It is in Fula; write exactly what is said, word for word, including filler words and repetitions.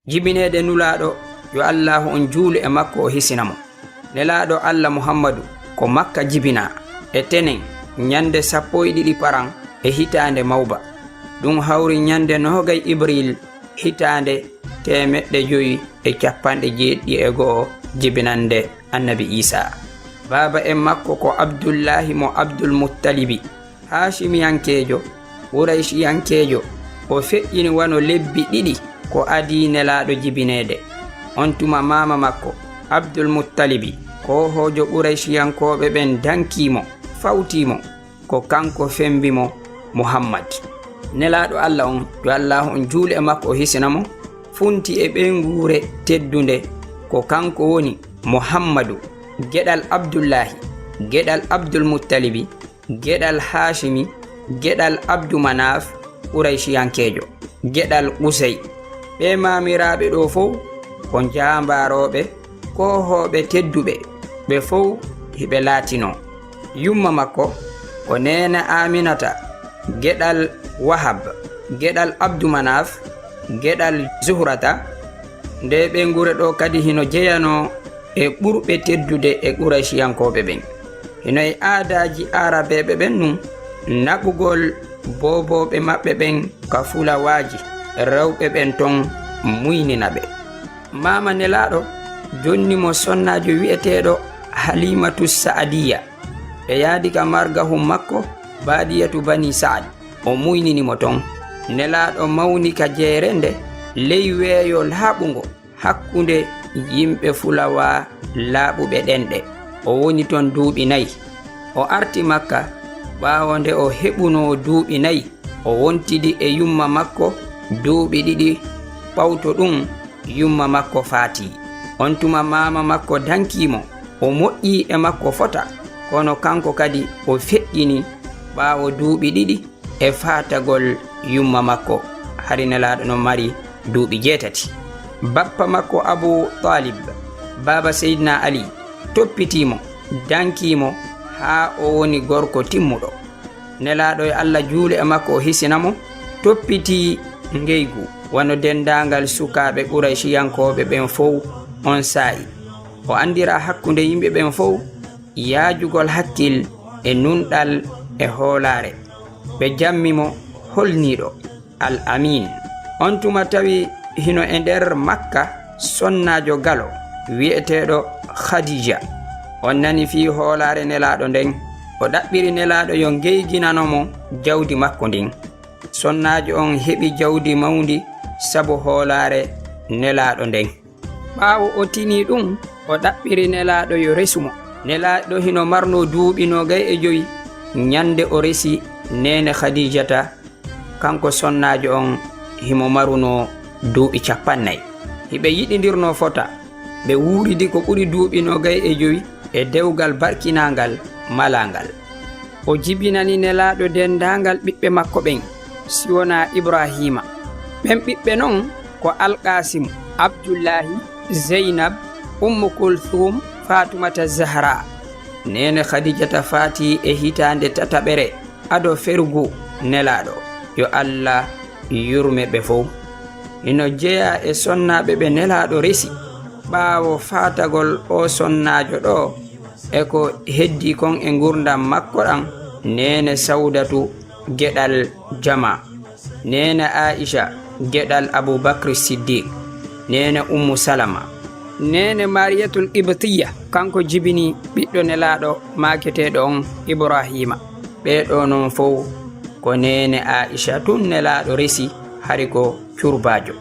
Jibineede Nulaaɗo, yo Allaahu on juulu e makko, o hisina mo. Nelaaɗo Alla Muhammadu ko Makka jibinaa, e tenen, ñande sappo e ɗiɗi paran e hitaande mawba. Ɗum hawri ñande noogay Ibriil, hitaande teemeɗɗe jowi e capanɗe jeeɗiɗi e go'o jibinande Annabi Iisaa. Baaba en makko ko Abdullaahi mo Abdul Muttalibi, Haashimiyankeejo, Qurayshiyankeejo. O feƴƴini wano lebbi ɗiɗi ko adii Nelaaɗo jibineede. On tuma maama makko, Abdul Muttalibi, koohoojo Qurayshiyankooɓe ɓen, dankii mo, fawtii mo. Ko kanko fembi mo Muhammad. Nelaaɗo Alla on, yo Allaahu on juulu e makko, o hisina mo, funti e ɓeynguure teddunde. Ko kanko woni Muhammadu, geɗal Abdullaahi, geɗal Abdul Muttalibi, geɗal Haashimi, geɗal Abdu Manaaf, Qurayshiyankeejo, geɗal Qusay. Ɓee maamiraaɓe ɗoo fow ko njaambaarooɓe, koohooɓe tedduɓe, ɓe fow hiɓe laatinoo. Yumma makko ko neene Aaminata, geɗal Wahab, geɗal Abdu Manaaf, geɗal Zuhrata. Ndee ɓeynguure ɗoo kadi hino jeyanoo e ɓurɓe teddude e Qurayshiyankooɓe ɓen. Hino e aadaaji Aarabeeɓe ɓen nun naɓugol boobooɓe maɓɓe ɓen ka fulawaaji, rewɓe ɓen ton muynina ɓe. Maama Nelaaɗo jonni mo sonnaajo wi'eteeɗo Halimatu Sa'adiyya. Ɓe yaadi ka margahun makko, Baadiyatu Bani Sa'ad. O muynini mo ton. Nelaaɗo mawni ka jeerende ley weeyo laaɓungo hakkunde yimɓe fulawaa laaɓuɓe ɗenɗe. O woni ton duuɓi nayi. O arti Makka ɓaawo nde o heɓunoo duuɓi nayi. O wontidi e yumma makko duuɓi ɗiɗi. Ɓawto ɗum, yumma makko faatii. On tuma maama makko dankii mo. O moƴƴii e makko fota, kono kanko kadi o feƴƴini ɓaawo duuɓi ɗiɗi e faatagol yumma makko. Hari Nelaaɗo no mari duuɓi jeetati. Bappa makko Abu Taalib, baaba Seydina Ali, toppitii mo, dankii mo haa o woni gorko timmuɗo. Nelaaɗo, yo Alla juulu e makko, o hisina mo, toppitii ngeygu, wano denndaangal sukaaɓe Qurayshiyankooɓe ɓen fow on saa'i. O anndiraa hakkunde yimɓe ɓen fow yaajugol hakkil e nunɗal e hoolaare. Ɓe jammi mo holniiɗo Al Amiin. On tuma tawi hino e nder Makka sonnaajo galo wi'eteeɗo Khadija. On nani fii hoolaare Nelaaɗo nden. O ɗaɓɓiri Nelaaɗo yo ngeyginano mo jawdi makko ndin. Sonnaajo on heɓi jawdi mawndi sabu hoolaare Nelaaɗo nden. Ɓaawo o tinii ɗum, o ɗaɓɓiri Nelaaɗo yo resu mo. Nelaaɗo hino marnoo duuɓi noogay e jowi ñande o resi neene Khadijata. Kanko sonnaajo on himo marunoo duuɓi capannay. Hiɓe yiɗindirnoo fota. Ɓe wuuridi ko ɓuri duuɓi noogay e jowi e dewgal barkinaangal malaangal. O jibinani Nelaaɗo denndaangal ɓiɓɓe makko ɓen, si wonaa Ibraahiima. Ɓen ɓiɓɓe non ko Alqaasimu, Abdullaahi, Zeynab, Ummu Kulsuum, Faatumata Zahraa. Neene Khadijata faatii e hitaande tataɓere ado fergu Nelaaɗo, yo Alla yurme ɓe fow. Hino jeyaa e sonnaaɓe ɓe Nelaaɗo resi ɓaawo faatagol oo sonnaajo ɗoo, e ko heddii kon e ngurndan makko ɗan: neene Sawdatu, geɗal Jamaa; neene Aa'isha, geɗal Abuu Bakri Siddiq; neene Ummu Salama; neene Maariyatul Qibtiyya, kanko jibini ɓiɗɗo Nelaaɗo maaketeeɗo on Ibraahiima. Ɓee ɗoo non fow ko neene Aa'isha tun Nelaaɗo resi, hari ko curbaajo.